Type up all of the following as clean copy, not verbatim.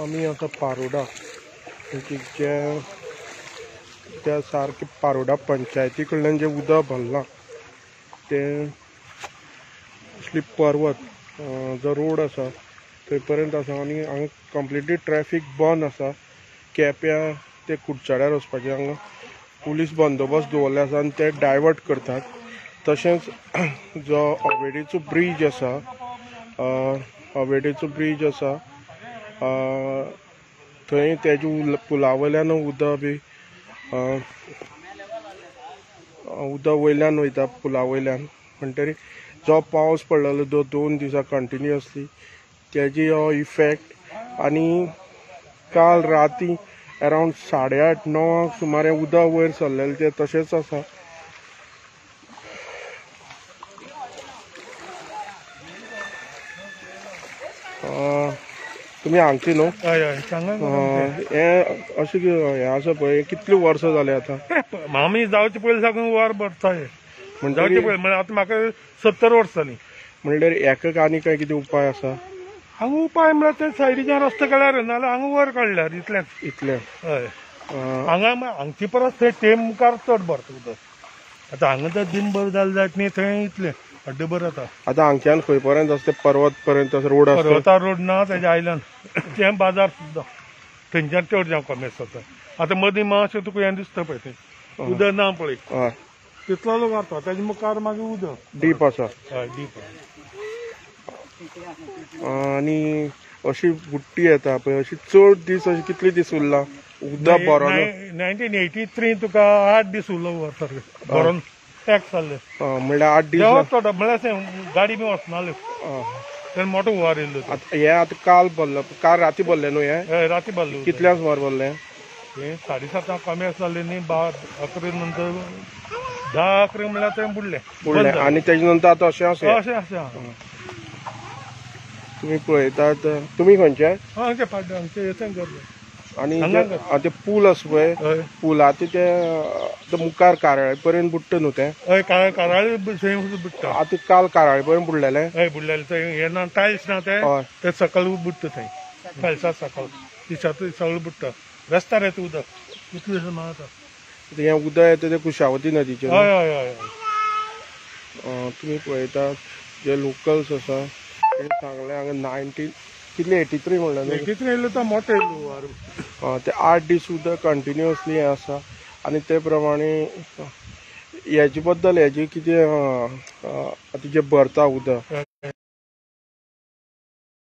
आमी आतां पारोडा जे त्या सारके पारोडा पंचायती कडल्यान जे उदक भरलां तें असली पर्वत जो रोड आसा थंय पर्यंत आसा आनी हांगा कंप्लिटली ट्रॅफिक बंद आसा. केप्यां ते कुडचड्यार वचपाचें हांगा पुलीस बंदोबस्त दवरले आसा आनी ते डायवर्ट करतात. तशेंच जो अवेडीचो ब्रीज आसा, अवेडीचो ब्रीज आसा थंय तेजे पुला वयल्यान उदक बी उदक वयल्यान वयता पुला वयल्यान. म्हणटरी जो पावस पडलेलो जो 2 दिसां कंटिन्युअसली तेजी हो इफेक्ट. आनी काल राती अरावंड 8:30 9 सुमारे उदक वयर सरलेलें तें तशेंच आसा. तुमी हांगची न्हू? हय हय, सांगा. हें अशें हें आसा पळय, कितलीं वर्सां जालीं आतां? आमी जावचे पयलीं साकून वर भरता हें. जावचे पयलीं म्हळ्यार आतां म्हाका 70 वर्सां जालीं. म्हणल्यार हेका आनी काय कितें उपाय आसा? हांगा उपाय म्हळ्यार ते सायडीच्यान रस्तो काडल्यार, नाजाल्यार हांगा वर काडल्यार इतलेंच. इतलें? हय. हांगा हांगचे परस थंय ते मुखार चड भरता उदक. आतां हांगा जर दिनभर जालें जायत न्ही थंय इतलें हड्डेभर जाता. आतां हांगच्यान खंय पर्यंत आसा ते पर्वत पर्यंत रोड आसा? पर्वता रोड ना, तेज्या आयल्यान तें बाजार सुद्दां थंयच्यान चड जावं कॉमेर्स जाता. आतां मदीं मातशें तुका हें दिसता पळय थंय उदक ना पळय, तितलो लोक व्हारता. तेज्या मुखार मागीर उदक डीप आसा. हय, डीप. आनी अशी बुट्टी येता पळय, अशी चड दीस अशी कितले दीस उरला उदक भरोन? 1983 तुका 8 दीस उरलो वर सारकें भरोन पॅक जाल्लें. म्हणल्यार 8 दीस चड म्हणल्यार गाडी बी वचनाल्यो, तेन्ना मोठो हुंवार येयल्लो. हें आतां काल भरलो, काल राती भरलें न्हू हें? हय, राती भरलें. कितल्या सुमार भरलें? हें 7:30 कमी जालें न्ही, 11 नंतर 10 11 म्हणल्यार तें बुडलें. बुडलें आनी तेजे नंतर आतां अशें आसा? अशें आसा. तुमी पळयतात. तुमी खंयचे? हांगचे पाड्डे, हांगचे येता घर. आनी ते पूल आसा पळय, पुलाचे ते मुखार काराळे पर्यंत बुडटा न्हू तें? हय, काराळे बुडटा. आतां काल काराळे पर्यंत बुडलेलें? हय, बुडलेलें. थंय हें ना, टायल्स ना, ते सकयल बुडटा थंय टायल्सा सकयल दिसांत सगळें बुडटा. रस्त्यार येता उदक इतलें आतां. हें उदक येता तें कुशावती नदीचें? हय हय हय. तुमी पळयतात जे लोकल्स आसा ते सांगलें हांगा 1983 म्हणलें न्हू? 83 येयलो तो मोठो येयलो हुंवार. ते 8 दीस उदक कंटिन्युअसली हें आसा. आनी ते प्रमाणे हेजे बद्दल हेजे कितें आतां जें भरता उदक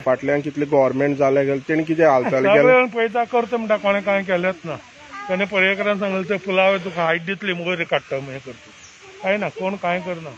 फाटल्यान कितले गव्हर्मेंट जालें गेलें तेणी कितें हालचाल केलें पळयता करता म्हणटा, कोणें कांय केलेंच ना. तेणें पर्येकरान सांगलें ते पुलाव तुका हायट दितली वयर काडटा हें करता, कांय ना, कोण कांय करना.